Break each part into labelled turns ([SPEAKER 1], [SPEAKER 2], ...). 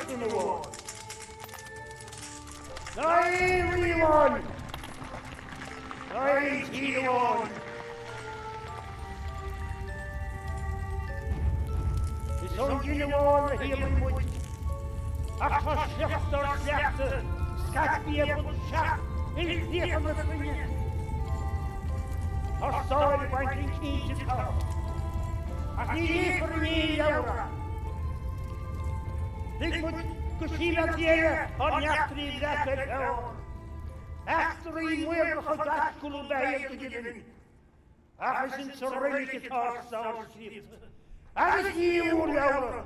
[SPEAKER 1] sin amháin. Ná aon rí amháin. Ná aon tír amháin. Is ón gcine amháin a shíolraigh muid, ach tá sliocht dár sleachta scaipthe ar fud sheacht ilchríocha na cruinne. Tá stair ag baint linn cinnte tá, ach ní léifear in aon leabhar é. Lig muid go síbheantaí eile ár n-eachtraí a bhreacadh ar peann, eachtraí maorgacha gaisciúla ab ea iad go deimhin. Ach is insa reilig atá ár stair scríofa, agus ní i múrleabhra.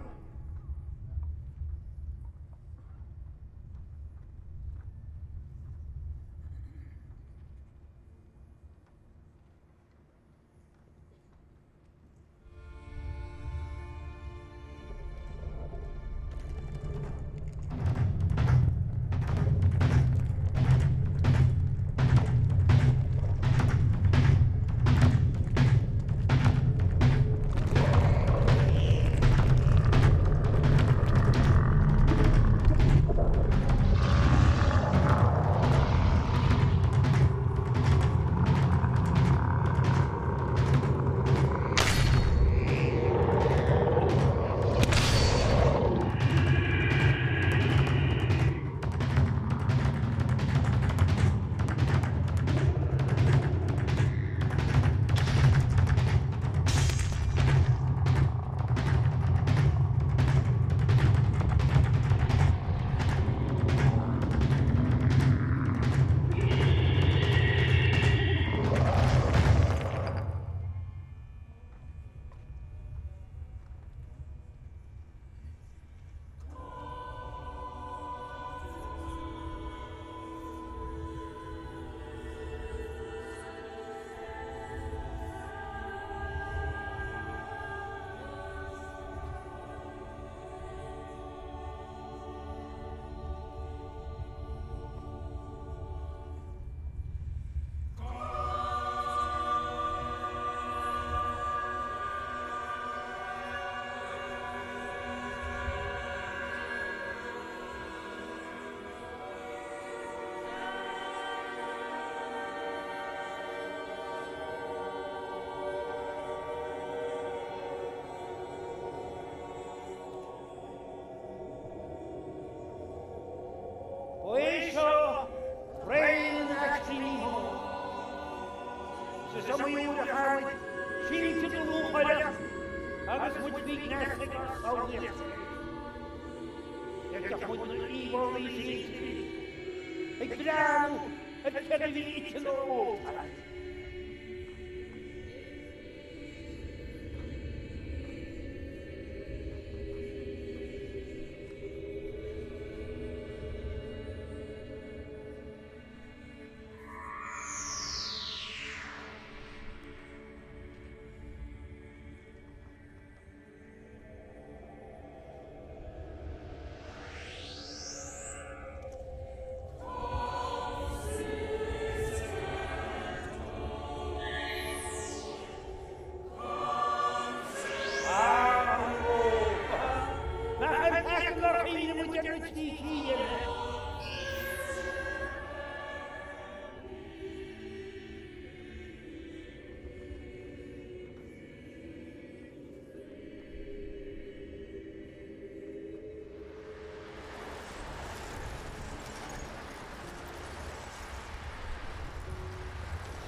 [SPEAKER 1] Ba é seo ré na n-aistíní mór. Is iomaí uair a chaith muid sínte go lúcháireach agus muid faoi ghneas ag ár samhlaíocht. D'fheicfeadh muid na íomhánna san intinn ag breathnú ar céard a bhí ite nó ólta againn. Nach an peaca nár chuimhnigh muid ar na trí cinn eile?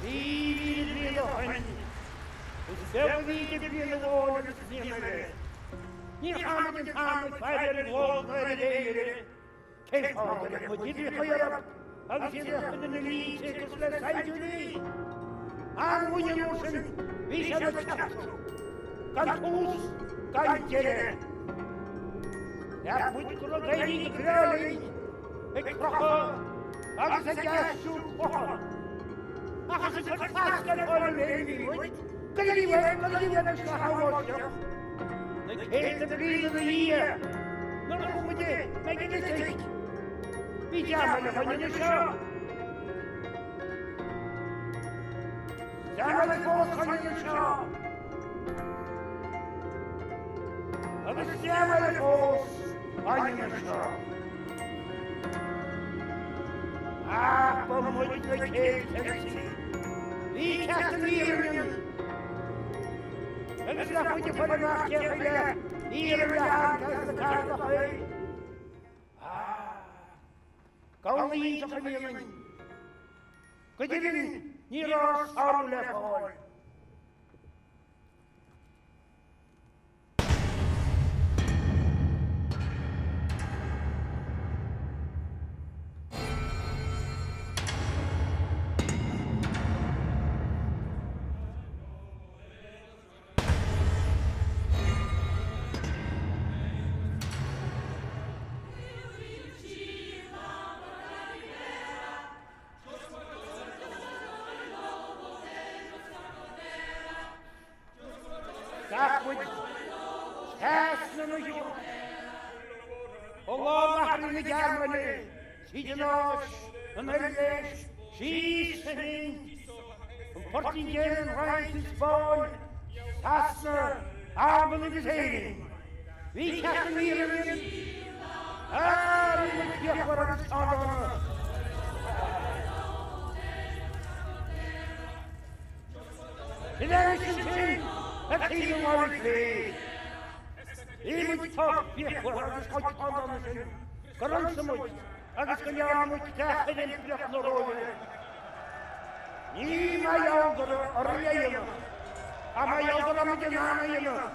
[SPEAKER 1] 3,000 bliain ó shin, is beag a bhí idir bliain amháin agus bliain eile. Níor chaith muid an t-am ag faire ar an gclog ná ar an bhféilire. Cén fáth go raibh muid uimhreacha orthu agus iad á chur ina línte cosúil le saighdiúirí? An bhfuil an uair sin bhí sé ina cheapadh, gan tús, gan deireadh. Cheap muid go raibh ag éirí go breá linn, ag crochadh agus ag aistriú clocha. Ach is ag cur cosc ar fáil an léinn a bhí muid, go dtí uaidh, go dtí uaidh leis na hamháiseach. Na céadta bliain ina dhiaidh, nuair a chuaigh muid i meigilitigh, bhí dearmad againn anois seo. Dearmad fós againn anois seo. Agus dearmad fós. á dhéanamh seo. Ach ba muid na chéad Cheiltigh. Bhí ceart an fhírinne agus nach muid a chuir amach cé chuige iarraidh le hancail sna cathracha. Ah, gamhna iontach a bhí ionainn. Go deimhin ní raibh ár sárú le fáil. Scaip muid trasna na hEorpa ó lámh Machairí na Gearmáine tríd an Áis, an Eilvéis, síos an Ind, an Phortaingéil, an Fhrainc, an Spáinn, Sasana, Albain agus Éirinn. Bhí ceart an fhírinne Ah, bhí muid fíochmhar agus cándána. Sin é sin sin a thaobh an bhaile clé. Bhí muid chomh fíochmhar agus chomh cándána sin gur ionsaigh muid agus go ndearna muid creach ar Impireacht na Róimhe. Ní mar gheall go raibh orainn é a dhéanamh, ach mar gheall go raibh muid in ann é a dhéanamh.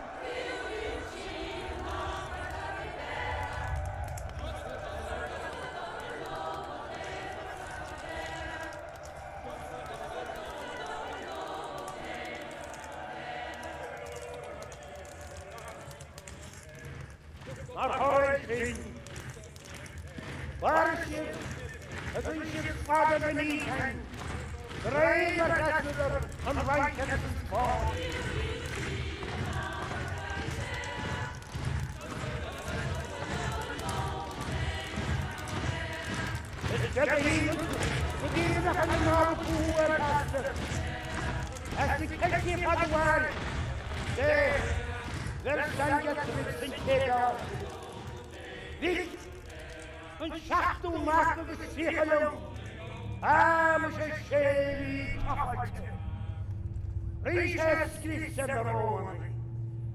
[SPEAKER 1] Mar thoradh air sin, mharaigh siad agus rinne siad slad ar na mílte greim ar sheasadar an Fhrainc agus an Spáinn. Is beag a shíl muid go dtí go mbeadh an anáil fúthu ar feasta. As na Ceiltigh fad a mhair sé Vercingetorix an chéad fhear. Bhí an seachtú mac agus 30 liom. Ah, muise sé bhí tochailte. Rith sé scrios ar na Rómhánaigh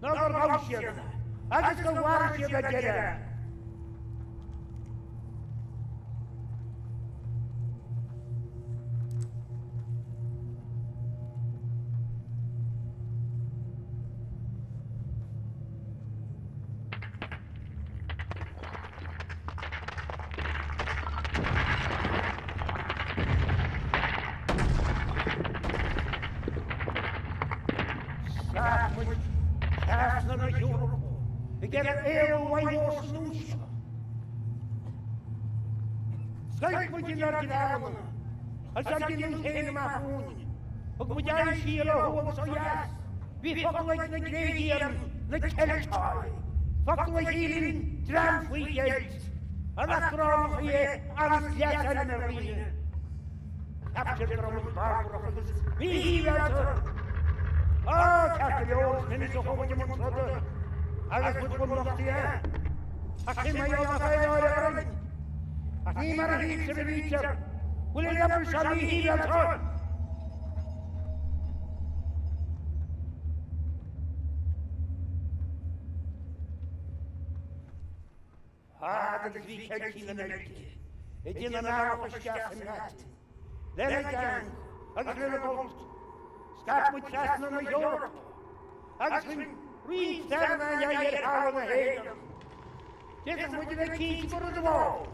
[SPEAKER 1] nó gur ghabh siad agus gur mharaigh siad ar deireadh. Scaip muid trasna na hEorpa ag iarraidh éalú uaidh fhórsa na uaisle. Scoilt muid inár dtreabhanna agus ár gcinniúint féin amach fúinn. Thug muid aghaidh siar ó thuaidh agus ó dheas. Bhí focal ag na Gréagaigh orainn, na Celtae, focal a chiallaíonn dream faoi cheilt. An leadránach é an cleas ainm ar dhaoine. Cheap siad go raibh muid barbarach agus míshibhialta. Á, ceart go leor, is minic a chuaigh muid i mbun troda agus muid chomh nochtaithe. Ach sin mar gheall nach raibh náire orainn. Ach ní mar a shíltear a bhítear. Bhfuil an obair seo míshibhialta? Fad agus bhí Ceiltigh na Meirge ag déanamh a mbealach isteach sa mBreatain lena dteanga agus lena gcultúr, scaip muid trasna na hEorpa agus rinne roinnt treibheanna aghaidh ar thalamh na hÉireann. D'fhéadfadh muid a bheith cinnte de rud amháin,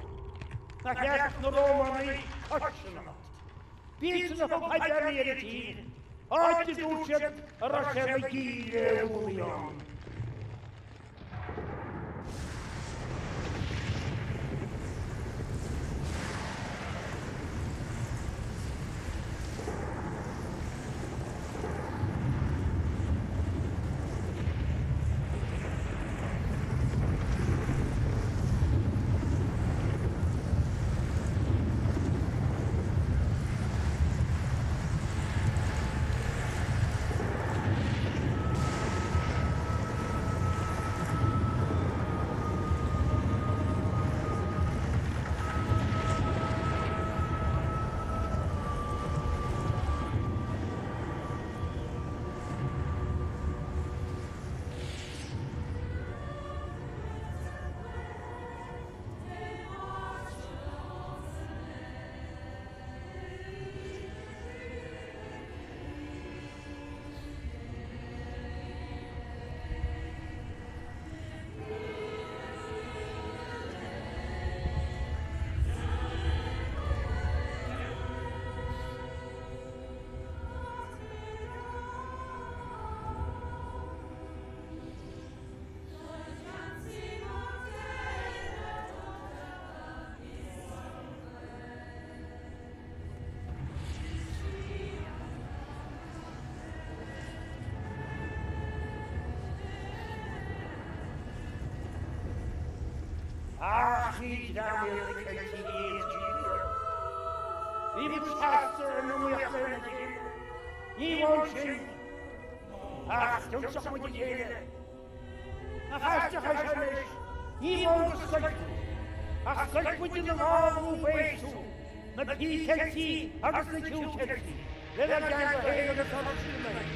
[SPEAKER 1] nach leagfadh na Rómánaigh cois ann. B'iadsan a thug Hibernia ar an tír, áit a dúirt siad a raibh sé ina gíle i gcónaí ann. Ach ní dream iad na Ceiltigh iad siúd. Bhí muid seasta ar an iomaíocht lena chéile. Ní amháin sin, ach d'ionsaigh muid a chéile. Nach aisteach é seo anois? Ní amháin gur scoilt muid, ach scoilt muid ina ndá ghrúpa éagsúil, na P-Cheiltigh agus na Q-Cheiltigh, lenár dteanga féin agus ár stíleanna féin.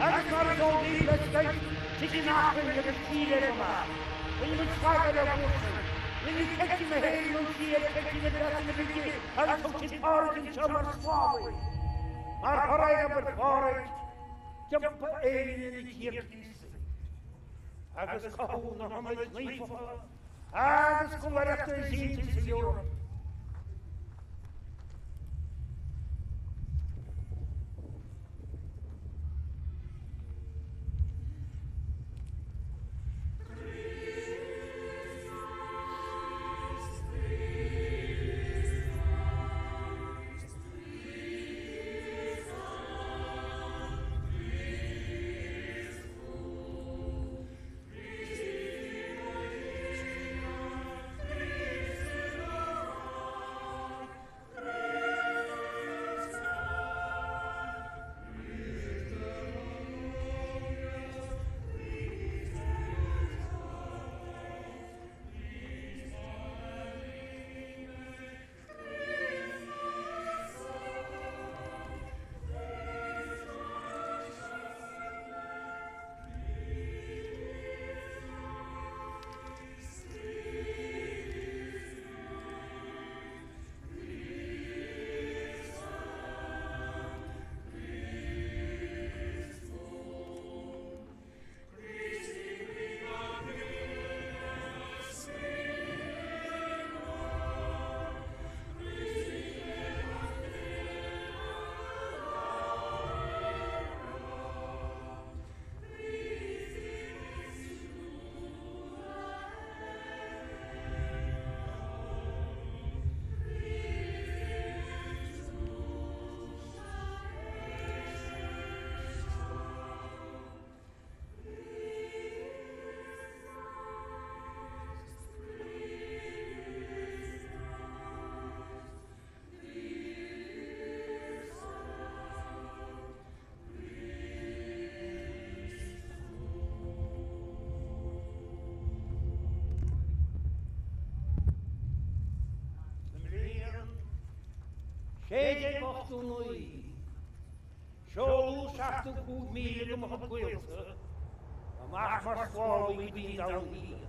[SPEAKER 1] Agus mar is eol daoibh, le scoilt, titeann achrainn agus círéib amach. Rinne muid scagadh ar an gcúrsa. Rinne Ceiltigh na hÉireann ionsaí ar Cheiltigh na Breataine Bige agus thug siad Pádraig anseo mar sclábhaí. Mar thoradh ar obair Phádraig, d'iompaigh Éirinn ina tír Chríostaí agus cothú na hionaid naofacha agus scoláireachta is iontaí sa Eoraip. Sa mbliain 1689, seoladh 75,000 de mo chuid gaolta amach mar sclábhaí go dtí an Domhan Thiar.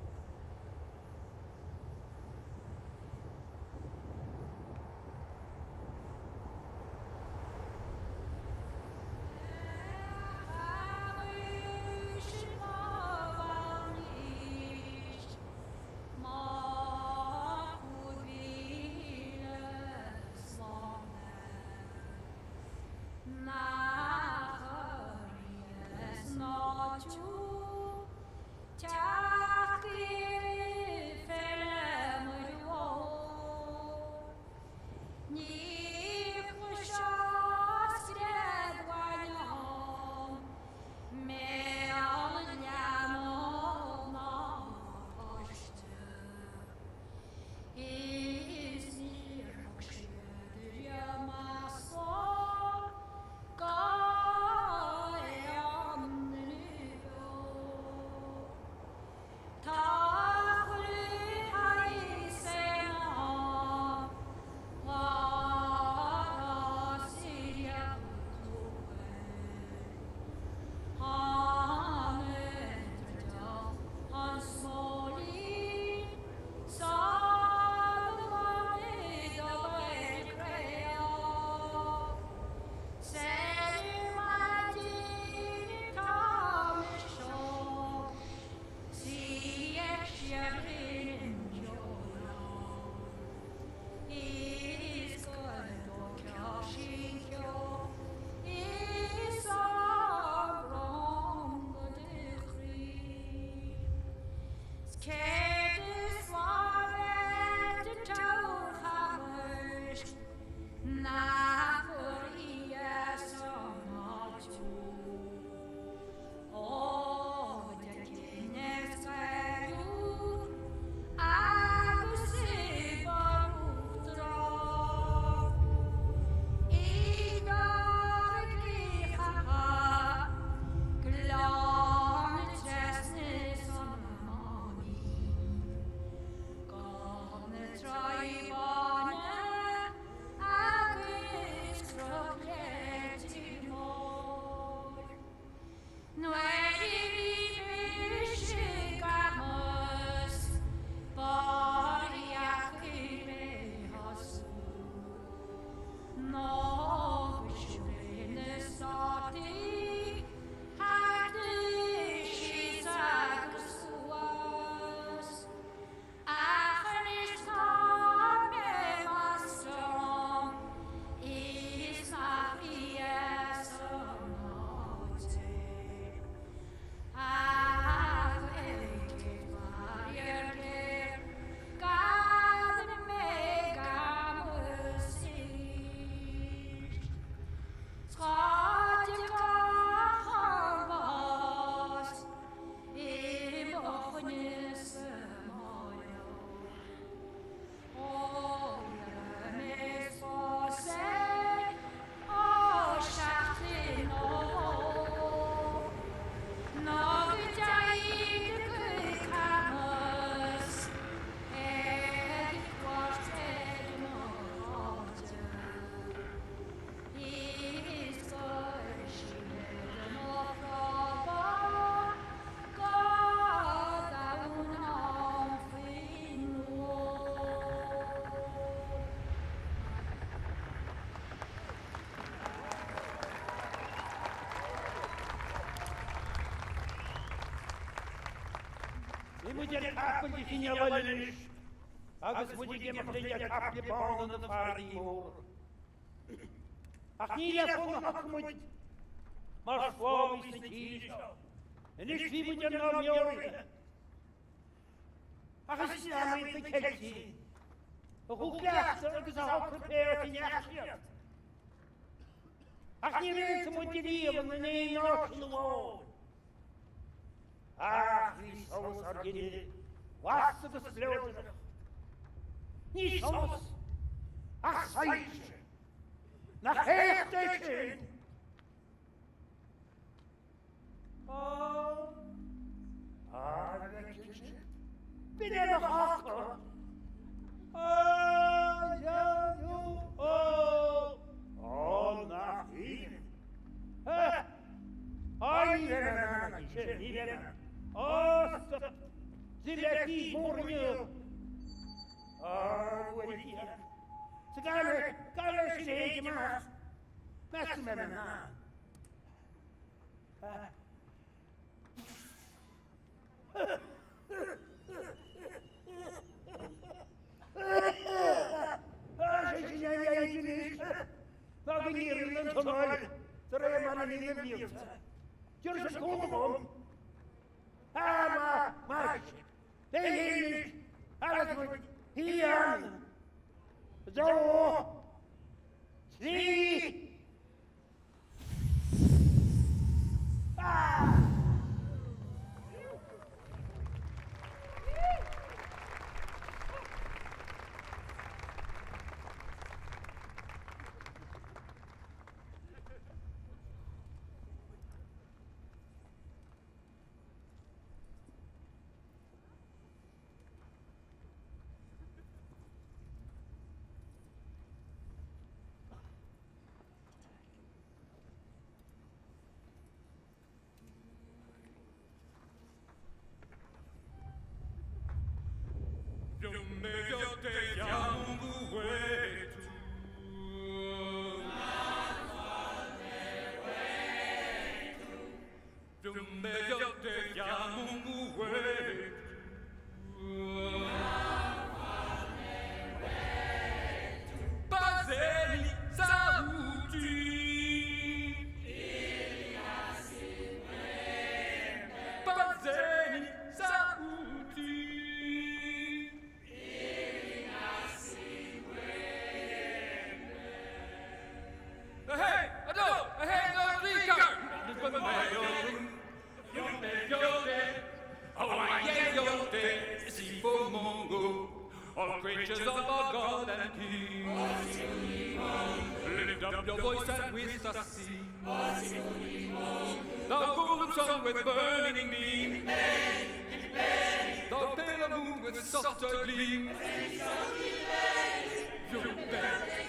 [SPEAKER 1] Bhí muid ar capaill de chineál eile anois agus muid ag imeacht linn ar chaiple bána na farraige mór. Ach ní le fonn a thiocfadh muid mar sclábhaí sna tíre seo. Anois bhí muid ar ár ndeoraithe. Ach is dream iad na Ceiltigh a thug cleachtadh agus a shocraigh pé áit a ndeachaigh siad. Ach níor aontaigh muid riamh in aon náisiún amháin. Ach bhí solas ár gcine glas agus spleodrach. Ní solas, ach soilse. Nach éacht é sin? Á, a bhfeicfidh sibh, b'in é mo cháca. Á, á, á, nach aoibhinn. Ha! Á, ní bheidh mé in ann sin, ní bheidh mé in ann. Á, stop! Zilekí mór inniu. Á, bhuel, sa gcaithfidh, caithfidh sin a théid amach. Meas tú an mbeidh mé in ann? Ná go n-iarrainn an tonnáil de réir mar a bhí na mílte. Deir sé cúnamh dom. Á, maith sibh. Léigh agus muid 1, 2, 3.
[SPEAKER 2] All creatures of our God and King. Lift up your voice and with us sing. Thou golden sun with burning beam, Thou pale moon. with softer gleam. You bet.